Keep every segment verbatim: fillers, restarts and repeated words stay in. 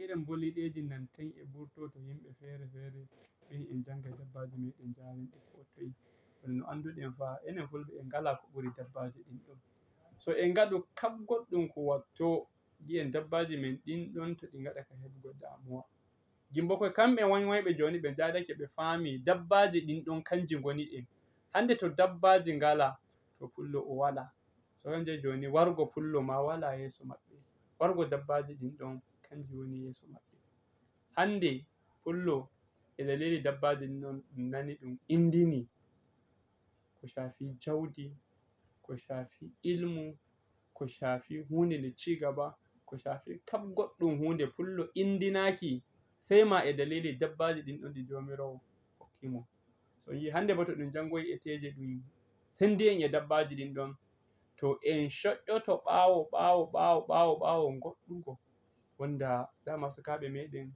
Irin boliɗeeji nan tan e ɓurto to yimɓe feere feere, ɓen en jannga dabbaaji meɗen, njaaren ɗe ko toye. Kono no annduɗen fa, enen Fulɓe en ngalaa ko ɓuri dabbaaji ɗin ɗon. So en ngaɗu kab goɗɗum ko watto, jiyen dabbaaji men ɗin ɗon to ɗi ngaɗa ka heɓugo damuwa. Jimbo koye kamɓe wanywanɓe jooni ɓe njaadake ɓe faami dabbaaji ɗin ɗon kanji ngoni ɗin. Hannde to dabbaaji ngalaa, to pullo o walaa. So kanje jooni wargo pullo ma walaa yeeso maɓɓe. Wargo dabbaaji ɗin ɗon kanji woni yeeso maɓɓe. Hannde pullo e dalili dabbaaji ɗin ɗon ɗum nani ɗum indini ko shafi jawdi, ko shafi ilmu, ko shafi huunde nde cigaba, ko shafi kab goɗɗum huunde pullo indinaaki sey ma e dalili dabbaaji ɗin ɗon ɗi Joomiraawo hokki mo. So on yi'i hannde bo to ɗum janngoyi eteeje ɗum senndi en e dabbaaji ɗin ɗon, to en coƴƴoto ɓaawo, ɓaawo, ɓaawo, ɓaawo, ɓaawo goɗɗugo. Wonda dama sukaaɓe meɗen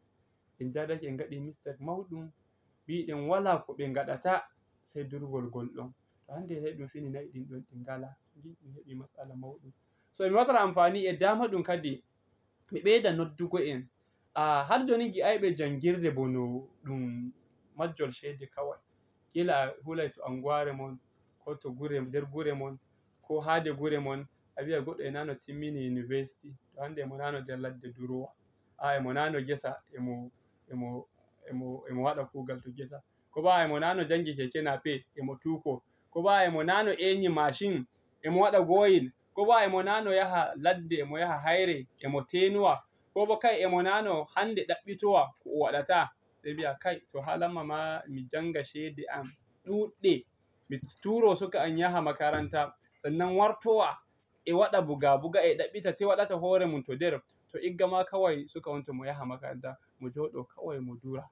en jaadake en ngaɗi mistake mawɗum, mbiɗen walaa ko ɓe ngaɗata sey durgol gol ɗon. To hannde sey ɗum fini na'i ɗin ɗon ɗi ngalaa, ɗum heɓi matsala mawɗum. So mi waɗata amfani e dama ɗum kadi, mi ɓeyda noddugo en. A, har jooni ngi'ayɓe janngirde bono ɗum majjol ceede kaway. Kila a hulay to annguwaare mon, ko to gure, nder gure mon, ko haade gure mon, a wi'a goɗɗo e nano timmini university, to hannde emo nano nder ladde durowa. A, emo nano gesa, emo, emo, emo, emo waɗa kuugal to gesa. Ko ba emo nano janngi keke nape, emo tuuko. Ko ba emo nano eenyi mashin, emo waɗa gooyil. Ko ba emo nano yaha ladde, emo yaha hayre, emo teenuwa. Ko bo kay emo nano hannde ɗaɓɓitowa ko o waɗata. Sey mbi'a, kay, to haalamma ma mi jannga ceede am ɗuuɗɗe, mi tuuro suka am yaha makaranta, sannan wartowa e waɗa buga buga e ɗaɓɓita te waɗata hoore mum to nder, to igga ma kaway suka on to mo yaha makaranta, mo jooɗo kaway mo dura.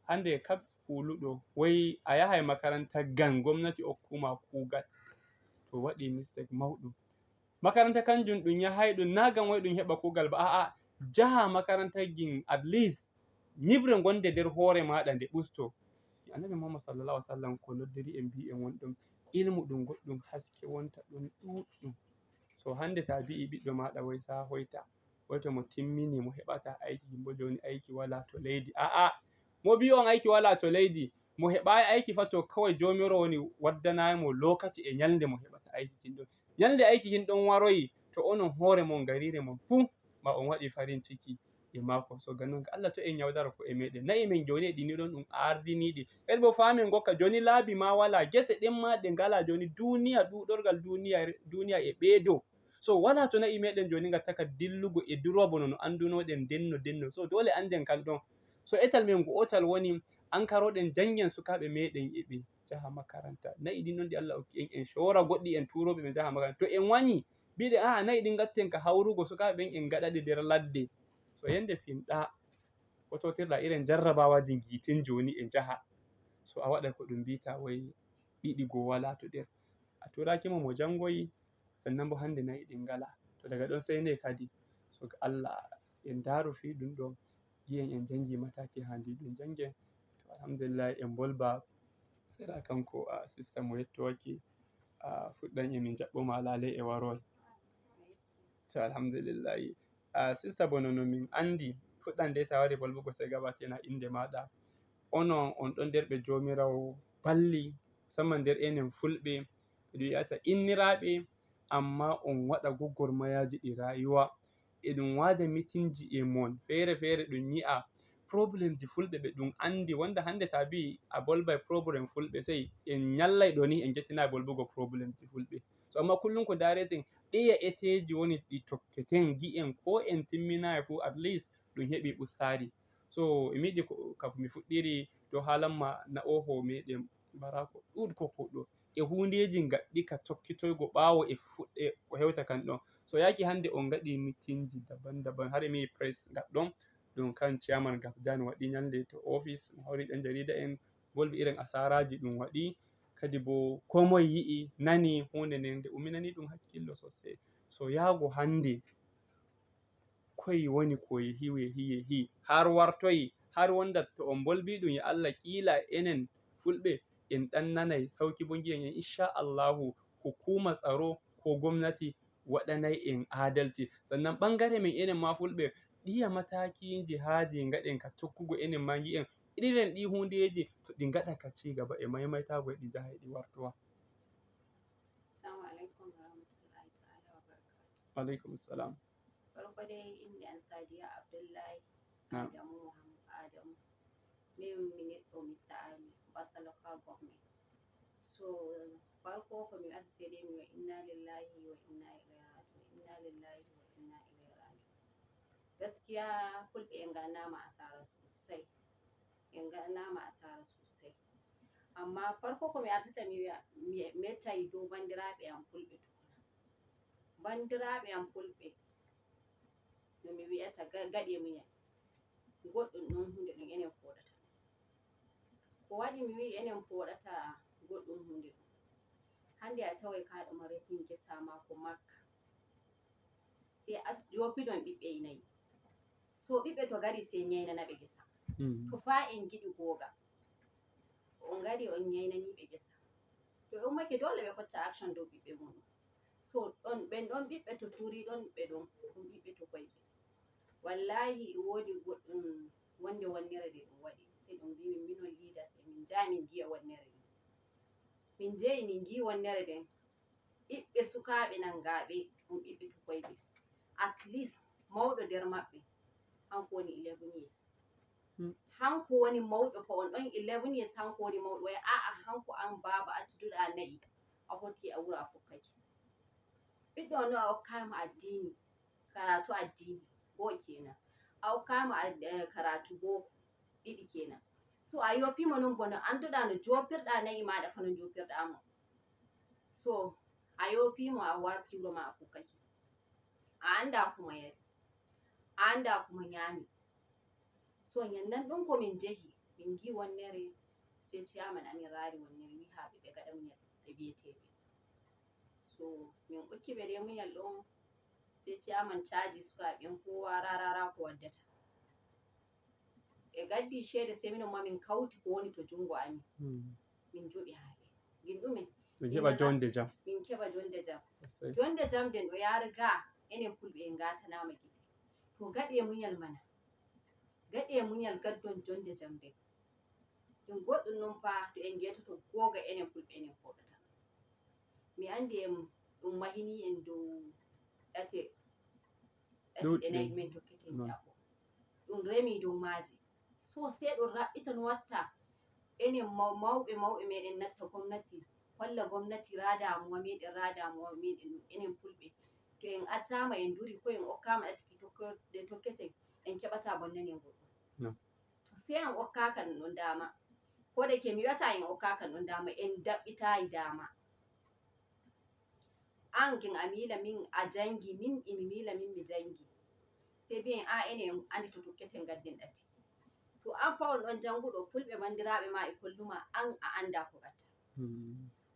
Hannde kab kuuluɗo, woy a yahay makaranta ngam gomnati okku ma kuugal, to waɗi mistake mawɗum. Makaranta kanjum ɗum yahay ɗum na ngam woy ɗum heɓa kuugal ba, a'a, jaha makaranta ngin at least nyiɓre gonde nder hoore maaɗa nde ɓusto. Annabi Muhammad sallallahu alaihi wasallam ko noddiri en mbi'i en won ɗum ilmu ɗum goɗɗum haske wonta ɗon ɗuɗɗum. So hannde ta bi'i ɓiɗɗo maaɗa woy sa hoyta, woy to mo timmini mo heɓata ayki, jimbo jooni ayki wala to leydi. A'a, mo bi'i on ayki wala to leydi, mo heɓaay ayki fa to kaway Joomiraawo woni waddanay mo lokaci e nyalnde mo heɓata ayki kin ɗon. Nyalnde ayki kin ɗon waroyi, to onon hoore mon gariire mon fuu ma on waɗi farin ciki e maako. So ganun ka Allah to en nyawdara ko e meɗen. Na'i men jooni e ɗini ɗon ɗum ardiniɗi. Kadi bo faamen gokka jooni laabi ma wala, gese ɗen ma ɗe ngala jooni, duniya, ɗuɗorgal duniya, duniya e ɓeedo. So wala to na'i meɗen jooni ngatta ka dillugo e durwa bono no anndunoɗen denno denno. So dole annden kan ɗon. So etal men go'otal woni ankaroɗen janngen sukaaɓe meɗen e ɓe jaha makaranta. Na'i ɗin ɗon ɗi Allah okki en, en coora goɗɗi en tuuroɓe ɓe jaha makaranta. To en wanyi, mbiɗe, a'a, na'i ɗin ngatten ka hawrugo sukaaɓe ɓen en ngaɗaɗe nder ladde. So yande finɗa, ko totirɗa irin jarrabawaaji ngiiten jooni e njaha. So a waɗa ko ɗum mbiyta woy ɗiɗi goo wala to nder. A tuuraaki mo mo janngoyi, sannan bo hannde na'i ɗin ngala. To daga ɗon sey nde kadi. So Allah en ndaaru fii ɗum ɗo, giyen en janngi mataki haandi ɗum janngen. To alhamdulillah en mbolba sera kanko a sista mo yettowaake a fuɗɗan e min jaɓɓo ma laale e warol. To alhamdulillahi. A sista bono no min anndi fuɗɗan de ta wari bolbugo sey gabatina innde maaɗa. Onon on ɗon nder ɓe Joomiraawo balli, musamman nder enen Fulɓe, ɓe ɗum wi'ata inniraaɓe, amma on waɗa gogormayaaji ɗi rayuwa. E ɗum waada mitinji e mon feere feere, ɗum yi'a problemji Fulɓe ɓe ɗum anndi. Wonda hannde ta bi'i a bolbay problem Fulɓe, sey en nyallay ɗo ni en njettinay bolbugo problemji Fulɓe. So amma kullum ko ndaareten ɗeya eteeji woni ɗi tokketen, gi'en ko en timminaay fuu, at least ɗum heɓi ɓustaari. So e mi yiɗi ko, ka mi fuɗɗiri dow haalamma na oho meɗen Baraako ɗuuɗko kuuɗo e huundeeji ngaɗɗi ka tokkitoygo ɓaawo e fuɗɗe o hewta kan ɗon. So yaaki hannde on ngaɗi mitinji daban daban, hare mi press ngaɗɗon, ɗum kan chairman Gafdan waɗi nyalnde to office, mo hawri ɗan jariida en, bolbi irin asaaraaji ɗum waɗi. Kadi bo ko moye yi'i, nani huunde nden, nde umminani ɗum hakkillo sosai. So yaago hannde, koye woni ko yehi, yehi, yehi, har wartoyi, har wonda to on mbolbi ɗum, ya Allah, kiila enen Fulɓe en ɗan nanay sawki bo ngi'en en, insha Allahu, hukuma tsaro ko gomnati waɗanay en adalci. Sannan ɓangare men enen ma Fulɓe, ɗiya matakiiji haadi ngaɗen ka tokkugo enen ma ngi'en irin ɗi hundeeji to ɗi ngaɗa ka ci gaba e maymaytaago e ɗi njaha e ɗi wartowa. Assalamu alaikum warahmatullahi ta'ala wabarakatuh. Alaikum salam. Farko dai inda an Sadiya Abdullahi Na'am. Adamu Muhammad Adamu. Min mi neɗɗo Mister Ali Basaloka government. So farko ko mi watta sai dai mi wa inna lillahi wa inna ilaihi raji'un, inna lillahi wa inna ilaihi raji'un. Gaskiya fulɓe en ngaɗanama asara sosai. En ngaɗanama asara sosai. Amma farko ko mi artata mi wiya mi mettay dow bandiraɓe am fulɓe tukuna. Bandiraɓe am fulɓe no mi wi'ata ga- gaɗe muñal. Goɗɗum ɗum hunde ɗum enen foɗata. Ko waɗi mi wi'i enen foɗata goɗɗum hunde ɗum. Hande a taway kaɗo ma refin gesa ma ko makka. Sai a yopidon ɓiɓɓe nayi. So ɓiɓɓe to gari sai nyaynana ɓe gesa. To fa en giɗi goga. On gari on nyaynani ɓe gesa. To ɓe ummake dole ɓe kotta action dow ɓiɓɓe muɗum. So ɗon ɓen ɗon ɓiɓɓe to turi ɗon ɓe ɗon ɗum ɓiɓɓe to koyɓe. Wallahi e wodi goɗɗum wonde wonnere de ɗum waɗi. Sai ɗum mbi min minon leaders e min jaa min giya wonnere ɗum. Min jeyi min gi wonnere den ɓiɓɓe sukaaɓe nangaaɓe ɗum ɓiɓɓe tukoyɓe. At least mawɗo nder maɓɓe hanko woni eleven years. Hanko woni mawɗo ko on ɗon eleven years hanko woni mawɗo way a'a hanko an baaba accuduɗa na'i a hoti a wuro a fukkake. Ɓiɗɗo on no a okkama addini karatu addini goo kenan a okkama karatu boko ɗiɗi kenan. So a yopimo non bono anduɗa no jopirɗa na'i maɗa fano jopirɗa mo. So a yopimo a warti wuro ma a fukkake. A anda kuma yari a anda kuma nyami. So nyannan ɗum ko min jehi min gi wonnere sai ciyaman amin rari wonnere wi ha ɓe ɓe gaɗa muñal ɓe biyeteɓe. So min okki ɓe de muñal ɗon sai ciyaman caji sukaɓe ɓen kowa rarara ko waddata. Ɓe gaddi ceede sai minon ma min kauti ko woni to jungo amin. Min joɗi ha ɓe gin ɗume? Min heɓa jonde jam. Min keɓa jonde jam. Jonde jam den o yari ga enen fulɓe en gatanama gite. To gaɗe muñal mana gaɗe muñal gaddon jonde jam den. Ɗum goɗɗum non fa to en getoto goga enen fulɓe enen foɗata. Mi andi en ɗum mahini en dow ɗate ɗate ɗe nayi ɗumen tokketen jaɓo. Ɗum remi dow maaji. So sey ɗum raɓɓita no watta enen mawɓe mawɓe meɗen natta gomnati walla gomnati ra damuwa meɗen ra damuwa meɗen enen fulɓe. To en accama en duri ko en okkama ɗate ki tokko- ɗe tokketen en keɓata bonnani en goɗɗum. To sey en okkaka ɗum ɗon dama ko de ke mi wi'ata en okkaka ɗum ɗon dama en daɓɓitayi dama. An gin a miila min a jangi min emi miila min mi jangi. Sey mbiyen a enen en andi to tokketen gadden ɗate. To an fa on ɗon janguɗo fulɓe bandiraɓe ma e kolluma an a anda ko gatta.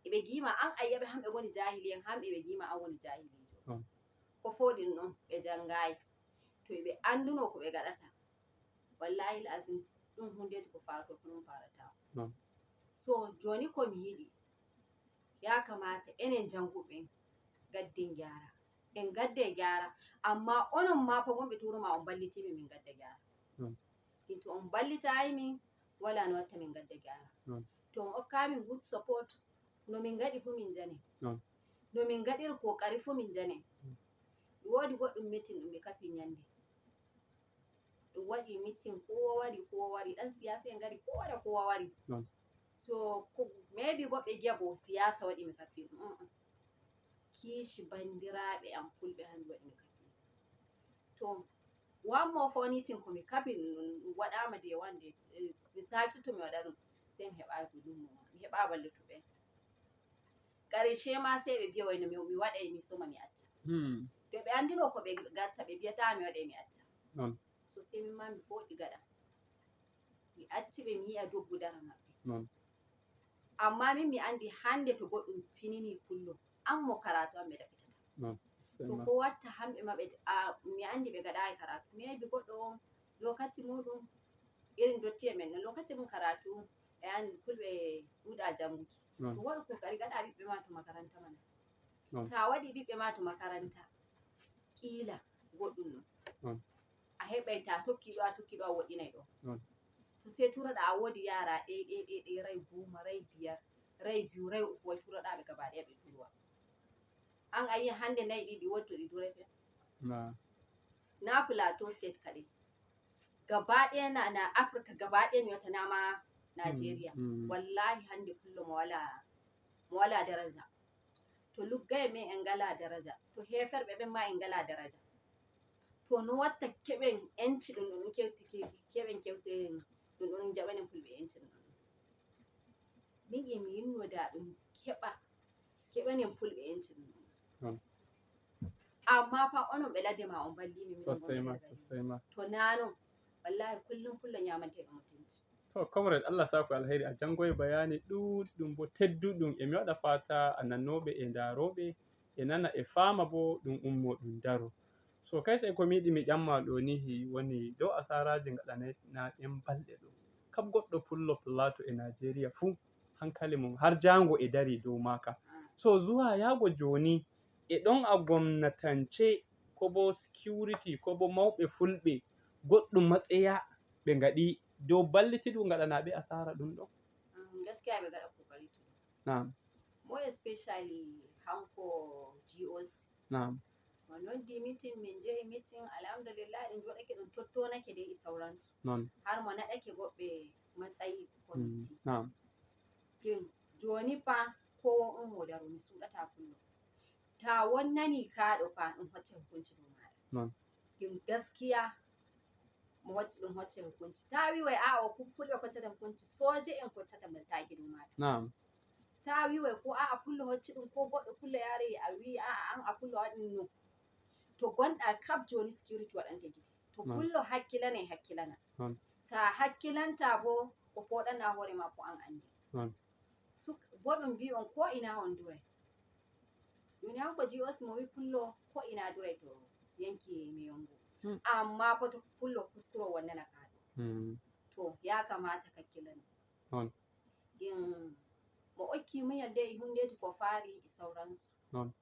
Eɓe gima an a yi'aɓe hamɓe woni jahili en hamɓe ɓe gima an woni jahilijo. Ko foɗi ɗum ɗon ɓe jangayi. To eɓe anduno ko ɓe gaɗata wallahi azim ɗum hundeji ko farato ko ɗum farata. So joni ko mi yiɗi ya kamata enen janguɓe en gadden gyara en gadde gyara. Amma onon ma fa wonɓe to wuro ma on ballitimin min gadda gyara. Min to on ballitayi min wala no watta min gadda gyara. To on okkamin good support no min gaɗi fu min jane. No min gaɗiri kokari fu min jane. Ɗum wodi goɗɗum meeting ɗum ɓe kafi nyande ɗum waɗi meeting kowa wari kowa wari ɗan siyasa en gari kowa da kowa wari. So maybe goɗɓe giya bo siyasa waɗi mi kafi ɗum. Kishi bandiraɓe am fulɓe hanjum waɗi mi kafi. To one more funny thing ko mi kabi ɗum waɗama de wande mi saki to mi waɗa ɗum sey mi heɓa ko ɗum mi heɓa ballutuɓe. Karshe ma sey ɓe biya wayno mi waɗay mi soma mi acca. To ɓe andino ko ɓe gatta ɓe biyata mi waɗay mi acca. So sey min ma mi foɗi gaɗa mi acci ɓe mi yi'a doggu dara maɓɓe. Amma min mi andi hande to goɗɗum finini pullo an mo karatu an ɓe ɗaɓɓitata. To ko watta hamɓe ma ɓe mi andi ɓe gaɗayi karatu maybe goɗɗo on lokaci muɗum irin dottiye men no lokaci mum karatu ɓe andi fulɓe ɗuɗa janguki. To waɗu kokari gaɗa ɓiɓɓe ma to makaranta mana. Ta waɗi ɓiɓɓe ma to makaranta kiila goɗɗum non. A A heɓay ta tokki ɗo, a tokki ɗo, a woɗɗinay ɗo. To sey turoɗa a woodi yara ɗey, ɗey, ɗey, ɗey, ray goma, ray biyar, ray biyu, ray uku, way turoɗa ɓe gaba ɗaya ɓe turowa. An a yi hande nayi ɗiɗi woni to ɗi durete? Na Plateau State kaɗai. Gaba ɗaya na, na Africa gaba ɗaya mi wata na ma Nigeria. Wallahi hande pullo mo wala, mo wala daraja. To luggaye men en ngala daraja. To heferɓe ɓen ma en ngala daraja. To no watta keɓen enci ɗum ɗum kewti, ke-, keɓen kewte ɗum ɗum jaɓanen pulɓe enci ɗum ɗum. Min e mi yinnoda ɗum keɓa, keɓanen pulɓe enci ɗum ɗum. Amma fa onon ɓe ladde ma on ballimi min. Sosai ma, sosai ma. To na non, wallahi kullum pullo ñamanteɗo mutunci. To, comrade, Allah sako alheri, a jangoyi bayani ɗuɗɗum bo tedduɗum. E mi waɗa fata a nanoɓe e ndaroɓe e nana e fama bo ɗum ummo ɗum daro. So kai sai ko mi yiɗi mi ƴamma ɗo ni hi woni dow asaraji gaɗanayna ɗen balɗe ɗo. Kab goɗɗo pullo Plateau e Nigeria fuu hankali mum har jango e dari dow maka. So zuwa yago joni e ɗon a gomnatance ko bo security ko bo mawɓe fulɓe goɗɗum matseya ɓe ngaɗi dow ballitiɗum gaɗanaɓe asara ɗum ɗo? Mm, gaskiya ɓe gaɗa kokari to ɗum. Naam. Mo especially hanko G O C. Naam. Mo noddi meeting, min jehi meeting, alhamdulillah, ɗum joɗake, ɗum tottonake dai e sauransu. Non. Har mo naɗake goɓɓe matsayi ko lutti. Naam. Kin joni fa kowa ummo daro mi suɗata pullo. Ta wonnani kaɗo fa ɗum hocce hukunci dow maɗa. Non. Kin gaskiya mo hocci ɗum hocce hukunci. Ta wi wai a'a o pu-, pulɓe hoccata hukunci, soje en hoccata mataki dow maɗa. Naam. Ta wi wai ko a'a pullo hocci ɗum ko goɗɗo pullo yari a wi a'a an a pullo waɗi no. To gonɗa kab joni security waɗante gite. To pullo hakkilane hakkilana. Ta hakkilanta bo ko foɗana hoore ma ko an andi. Suk-, bo ɗum mbi on ko ina on duwai. Ɗum hanko G O C mo wi pullo ko ina durai to yanki mi yongo. Amma foto pullo kuskuro wonnana kaɗo. To ya kamata kakkilana. Ɗin mo okki muñal de e hundeji ko faari e sauransu. Non.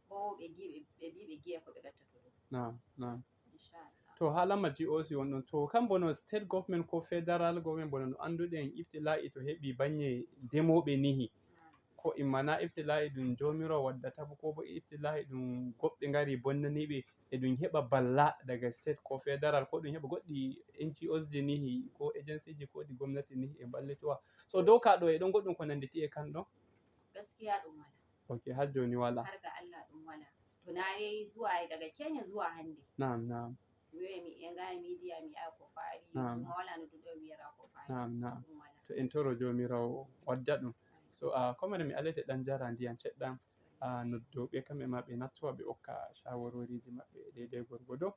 Ko ɓe gi-, ɓe, ɓe mbi ɓe giya ko ɓe gatta to ɗum. Naam, naam. Inchallah. To haalamma G O C won ɗon. To kambo no state government ko federal government bono no annduɗen iftila'i to heɓi baŋŋe demooɓe nihi. Ko immana iftila'i ɗum joomiraawo waddata bo, ko bo iftila'i ɗum goɗɓe ngari bonnaniiɓe e ɗum heɓa balla daga state ko federal, ko ɗum heɓa goɗɗi N G Os ji nihi, ko agency ji, ko ɗi gomnati nihi e mballitowa. So dow ka ɗo e ɗon goɗɗum ko nanditi e kan ɗon? Gaskiya ɗum wala. Ok, har joni wala. Har ga Allah ɗum wala. To na dai zuwa daga Kenya zuwa hande. Naam, naam. Mi wi'ay mi enga e media mi yi'a ko faari, naam, kuma wala no duɗo wiyata ko faari. Naam, naam. Ɗum wala. To en toro Joomiraawo wadda ɗum. So a komere mi alete ɗan jara ndiyan ceɗɗan. A noddo ɓe kamɓe ma ɓe nattowa ɓe okka shawaroriji maɓɓe daidai gorgodo.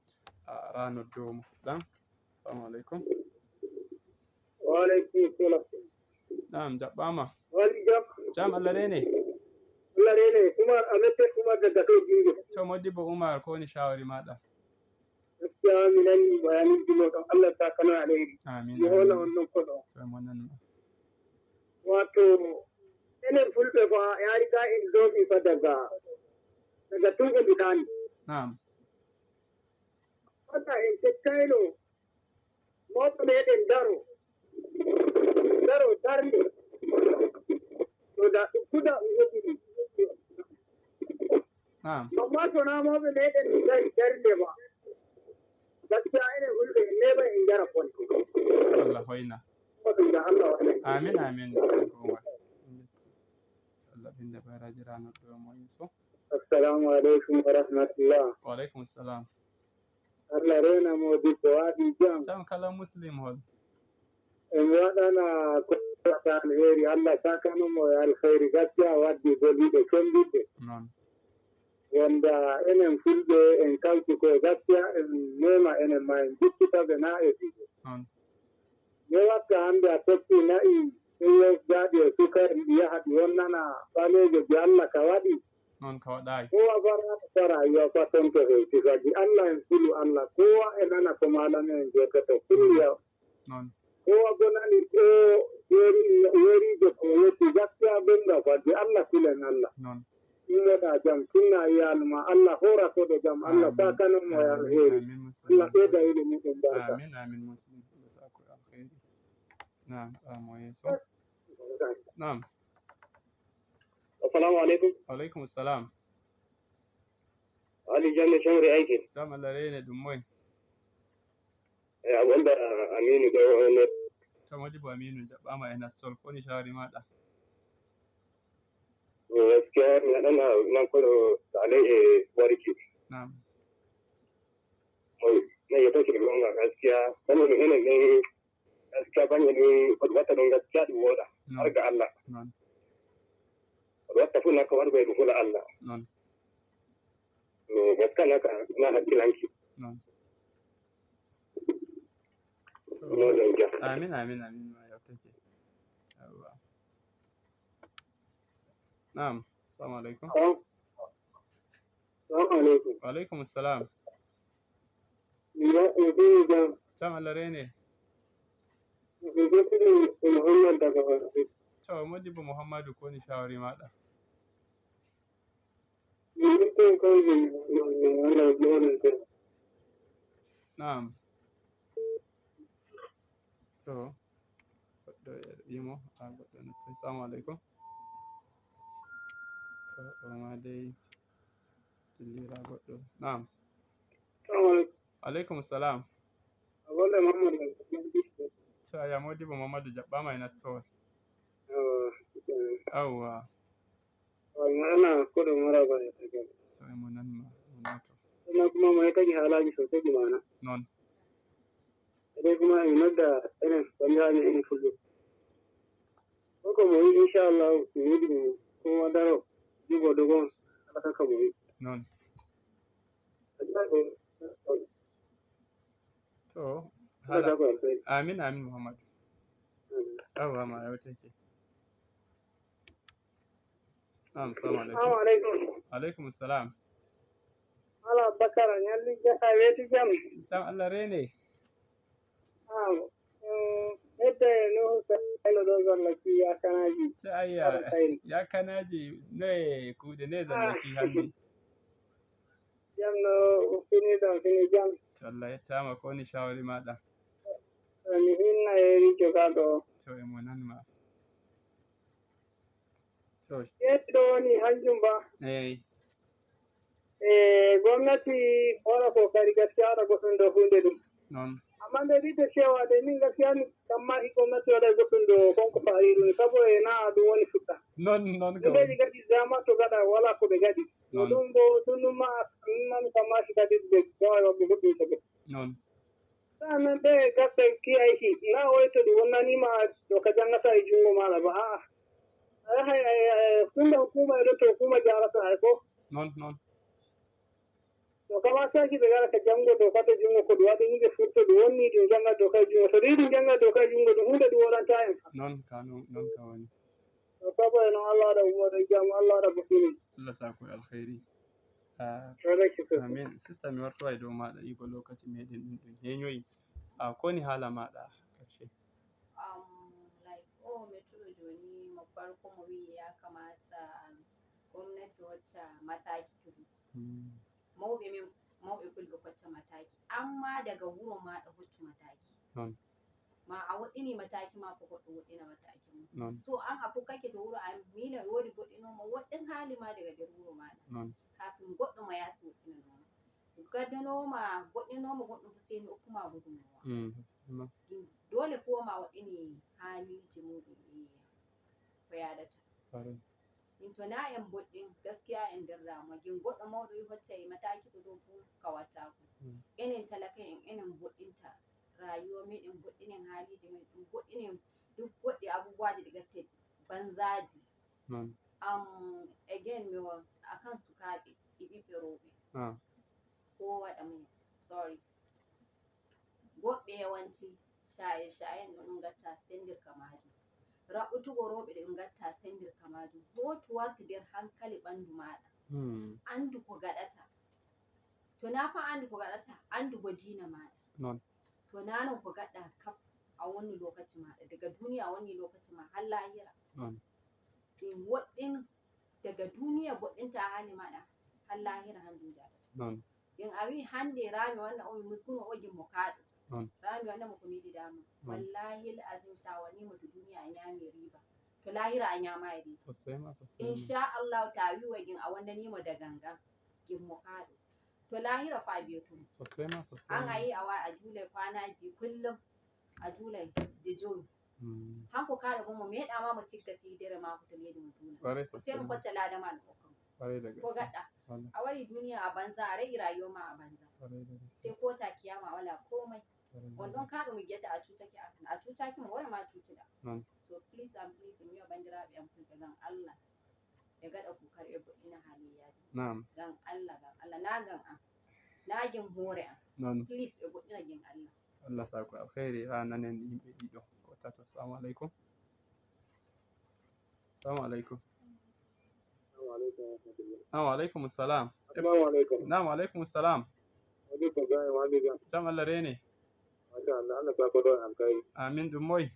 A ra noddo mo fuɗɗan. Assalamu alaikum. Wa alaikum salam. Naam, jaɓɓaama. Wali jam. Jam, Allah reene. Allah reene. Umar, a mette Umar daga to Jingo. To modibbo Umar, ko woni shawari maɗa? Gaskiya mi nani bayanuji moɗon. Allah sakano alheri. Amin, mi hola amin. On non ko ɗo. To mo nanma. Wato, enen fulɓe fa, ya riga en domi fa daga, daga tun en ɗuɗani. Naam. Wata en tekkayno. Mawɓe meɗen daro, daro darnde. To da ɗum kuda ɗum heɓi ɗum. Naam. Amma to na mawɓe meɗen dari darnde ma. Gaskiya enen hulɓe en neɓa en jara kon. Allah hoyna. Ko ɗum da Allah waɗa. Amin, amin. Allah binde baraji rano ɗo mo Yusuf. Assalamu alaikum wa rahmatullah. Wa alaikum salam. Allah reena moodibbo, waɗi jam. Jam kala muslim hol? E mi waɗana ko wata alheri, Allah sakano mo e alheri, gaskiya waddi boliɗe kembiɗe. Noon. Wonda enen fulɓe en kawti koye gaskiya en mema enen ma en jikkita ɓe na e fiɓe. Noon. Ne watta hande a tokki na'i, ɗum yewtidaaɗi e suka en ɗi yaha ɗi wonnana ɓaleejo je Allah ka waɗi. Noon ka waɗaay. Kowa fara fara yo fa tonto he sifaji Allah en kulu Allah. Kowa e nana ko malami en joototo kulu yaw. Noon. Kowa gonani ko yeri, yerijo ko yetti gaskiya gonga fadde Allah kulen Allah. Noon. ummoɗa jam, tinna iyaalu ma. Allah hoora koɗo jam, Allah sakano mo e alheri. Amin, amin, musulmi. Allah ɓeyda ilimu ɗum barka. Amin, amin, musulmi. Allah sako e alheri. Naam, ɗa mo yeeso. Naam. Assalamu alaikum. Wa alaikum salam. Ali Jamme, Shangri aiki. Jam Allah rene ɗum moy? E, a wonda Aminu ɗo ne. To Modibo Aminu, jaɓɓama e nastol, ko woni shawari maɗa? To gaskiya mi haɗana nan koɗo Saleh e warki. Naam. Moy, na yetake gonga gaskiya. Saboda enen ɗen gaskiya banye ɗum ko ɗum watta ɗum gaskiya ɗum wooɗa. Noon. Har ga Allah. Noon. Ko ɗum watta fof naka waɗugo e ɗum hula Allah. Noon. No gaskiya naka na hakkilanki. Noon. Amin, amin, amin. Ma yawtake. Yawwa. Naam. Assalamu alaikum. Salam. Salam alaikum. Wa alaikum salam. Jam Allah rene. Muhammad daga Barde. To Modibo Muhammadu, ko woni shawari maɗa? Naam. To goɗɗo e imo, a goɗɗo no. Assalamu alaikum. To o ma dai. Dillira goɗɗo. Naam. Assalamu alaikum. Alaikum salam. A golle Muhammadu. Saya Modibo Muhammadu, jaɓɓama e nattoore. Awwa. Awwa. Wal ma'ana ko ɗo maraba e tagal. To e mo nan ma, mo nato. Kuma kuma mo e tagi halaji sosai ji mana. Noon. Ede kuma e nodda enen ko njani enen fulɓe. Koko mo yi, inshallah, mi yiɗi mi kuma daro jugo dogon. Ala kaka mo yi. Noon. To, hala. Amin, amin, Muhammadu. Awa, ma yawtake. Naam, salamu alaikum. Salamu alaikum. Alaikum salam. Ala Bakara, nyalli jaka weti jam. Jam Allah rene. Awo. Hedde no sayno ɗo zalla ki yakanaji. Ayya, yakanaji ne kuuɗe ne zalla ki hannde. Jam no fini ɗon, fini jam. To Allah yettama, ko woni shawari maɗa? Mi hinna e jogaɗo. To e mo nan ma. To. Yetti ɗo woni hanjum ba. Eyi. E gomnati wala ko kadi gaskiya waɗa goɗɗum ɗo hunde ɗum. Noon. Amma nde ɗiɗo cewa de min gaskiya mi kamma hi gomnati waɗa goɗɗum ɗo konko fa'iru ni sabo e na ɗum woni fuɗɗa. Noon, noon ka woni. Ndeji gadi zama to gaɗa wala ko ɓe gaɗi. Noon. Ɗum bo ɗum ɗum ma ɗum man kamma si kadi ɓe gawa waɗɓe goɗɗum to ɓe. Noon. Sanan ɓe gaɓɓe K I C na oy to ɗum wonnanima ɗo ka jangata e jungo maɗa ba a'a. Ay hay ay ay tunda hukuma e ɗo to hukuma jarata ay ko. Noon, noon. To kama saki ɓe gara ka jango dow kato jungo ko ɗum waɗi ni ɓe furto ɗum wonni ɗum janga dow kay jungo to ɗum yiɗi janga dow kay jungo ɗum hunde ɗum woɗanta en. Noon ka noon, noon ka woni. To sabo e noon Allah waɗa ummoɗo jam, Allah waɗa boɗɗum. Allah sako e alkhairi. Ah, amin. Sista, mi wartowa e dow maɗa, iko lokaci meɗen ɗum ɗum heñoyi. Ah, koni haala maɗa karshe? Um, like, oh, mettuɗo joni mo farko mo wi'i ya kamata gomnati hocca mataki to ɗum. Hmm. Mawɓe men, mawɓe fulɓe hocca mataki. Amma daga wuro maɗa hoccu mataki. Noon. Ma a woɗɗini mataki ma ko goɗɗo woɗɗina mataki mum. Noon. So an a pukkake to wuro a miila e woodi boɗɗinoomo woɗɗin haali ma daga nder wuro maɗa. Noon. Kafin goɗɗo mo yaasi woɗɗinanooma. Gaddanooma, goɗɗinooma goɗɗum ko seni okkuma gudunmowa. Mm, effectivement. Ɗum dole ko ma waɗɗini haaliji muɗum e ko yaadata. Min to na en boɗɗin gaskiya en nder damuwa. Gin goɗɗo mawɗo yi hocca e mataki to ɗo fu ka wattako. Mm. Enen talaka en enen boɗɗinta rayuwa meɗen, boɗɗinen haaliji meɗen, boɗɗinen duk goɗɗi abubuwaji ɗi gatte banzaji. Noon. Am, again, mi wa-, akan sukaaɓe e ɓiɓɓe rewɓe. Ah. Ko waɗa mum, sorry. Woɓɓe yawanci shaye-shayen no ɗum gatta sendirka majum. Raɓɓutugo rewɓe ɗe ɗum gatta sendirka majum. Hoto wartu nder hankali ɓandu maɗa. Hmm. Andu ko gaɗata. To na fa andu ko gaɗata, andu bo diina maɗa. Noon. To na non ko gaɗɗa kaf, a wonni lokaci maɗa. Daga duniya a wonni lokaci ma har lahira. Noon. Ɗum woɗɗin Daga duniya boɗɗinta hali maɗa, har lahira hanjum jaɗata. Non. Yen a wi hande rami wanna o mi muskuno o gimmo kaɗo. Non. Rami wanna mo ko mi yiɗi dama. Non. Wallahi al azim ta wani mo to duniya a nyami riba. To lahira a nyama e riba. Sosai ma, sosai ma. Insha Allah ta wi wai gin a wanda ni mo da ganga. Gimmo kaɗo. To lahira fa biyo tum. Sosai ma, sosai ma. An ayi a wa a jule kwana bi kullum. A julay de jomi. Hanko kaɗo bo mo meɗama mo tiggati hidere mako to leydi mo jula. Warai. Ko seno kocca lada ma no kokko. Warai da gaske. Ko gaɗɗa? A wari duniya a banza, a re'i rayuwa ma a banza. Warai da gaske. Sai kota kiyama wala komai. On ɗon kaɗo mo giyata a cutaki a, a cutaki mo wore ma cutuɗa. Non. So please and please mi yo bandiraɓe am fulɓe ngam Allah. Ɓe gaɗa kokari ɓe boɗɗina haliyaji. Naam. Ngam Allah, ngam Allah, na ngam am. Na gim hore am. Non. Please ɓe boɗɗina gim Allah. Allah sako alkhairi ha nanen yimɓe ɗiɗo ko tato. Assalamu alaikum. Assalamu alaikum. Assalamu alaikum wa rahmatullah. Naam, wa alaikum salam. Assalamu alaikum. Naam, wa alaikum salam. Wa alaikum salam, wa alaikum. Jam Allah rene. Masha Allah, Allah sako ɗo alkhairi. Amin, ɗum moy?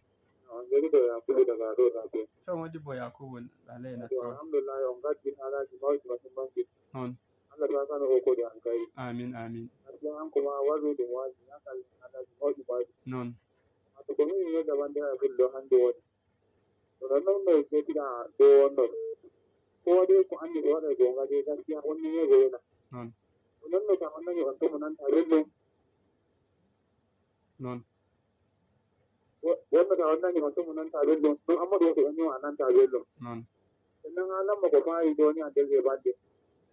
On jogito Yakubu daga ɗo Rafi. To modibbo Yakubu, alai na to. Alhamdulillah, on gaddi halaji mawɗi masin mangi. Non. Allah saka no o kodi alkhairi. Amin, amin. Gaskiya an kuma wazo ɗum waji, ya kalli halaji mawɗi mawɗi. Non. Wato ko min yedda bande a fullo hande woni. Kono non no jetiɗa ɗo wonno. Ko waɗi ko andi ko waɗa gonga de gaskiya wonni ne go wela. Non. Ko non no ka on nani on to mo nanta bello. Non. Wonno ka on nani on to mo nanta bello. Non amma ɗo ko on yo a nanta bello. Non. Sannan halan mo ko fayi ɗo ni a dege bande.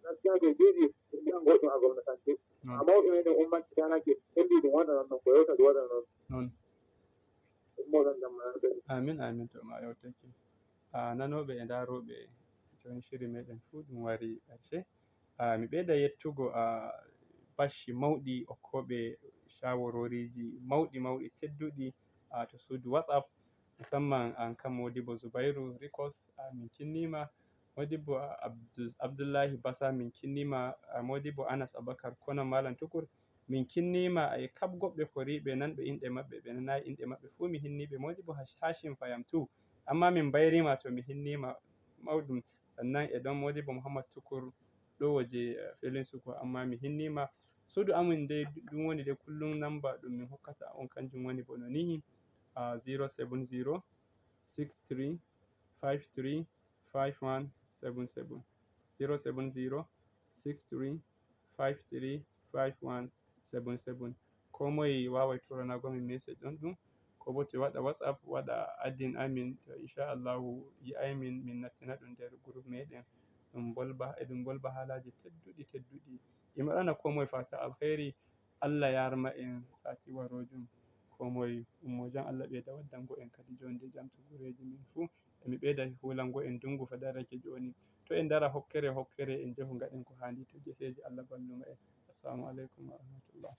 Gaskiya de jiji ɗan goɗɗo a gomna kante. Non. A mawɓe meɗen ummanti tanake. Helli ɗum waɗa non ko yewta ɗum waɗa non. Non. Ummoɗon jam ma yewtake. Amin, amin, to ma yewtake. A nanooɓe e ndaarooɓe joni shiri meɗen fuu ɗum wari ƙarshe. A mi ɓeyda yettugo a bacci mawɗi okkooɓe shawaroriiji mawɗi mawɗi tedduɗi a to suudu WhatsApp, musamman an kan Modibo Zubairu Rikos, a min kinniima. Modibo Abdu- Abdullahi Basa min kinniima, a Modibo Anas Abakar Kono Malam Tukur, min kinniima e kab goɓɓe koriiɓe nanɓe inɗe maɓɓe, ɓe nanaayi inɗe maɓɓe fuu, mi hinniiɓe Modibo Hash- Hashim Fayam tu, ammaa min mbayriima to mi hinniima mawɗum. Sannan e ɗon Modibo Muhammad Tukur ɗo waje eh, Felin Suko, ammaa mi hinniima. Suudu amin de ɗum woni de kullum namba ɗum min hokkata on, kanjum woni bono nihi, ah, zero seven zero six three five three five one seven seven, zero seven zero six three five three five one seven seven. Ko moye waaway turanaago min message ɗon ɗum, ko bo to waɗa WhatsApp, waɗa addin amin, to inchallahu yi'ay min, min nattina ɗum nder groupe meɗen. Ɗum bolba, eɗum bolba haalaaji tedduɗi, tedduɗi. E mi waɗana ko moye fata alkhairi. Allah yarma en sati waroojum. Ko moye ummo jam, Allah ɓeyda waddango en kadi jonde jam to gureeji men fuu. E mi ɓeyda huulango en ndungu fa darake jooni. To en ndara hokkere hokkere, en njahu ngaɗen ko haandi to geseeji. Allah balluma en. Assalamu aleykum wa rahmatullah.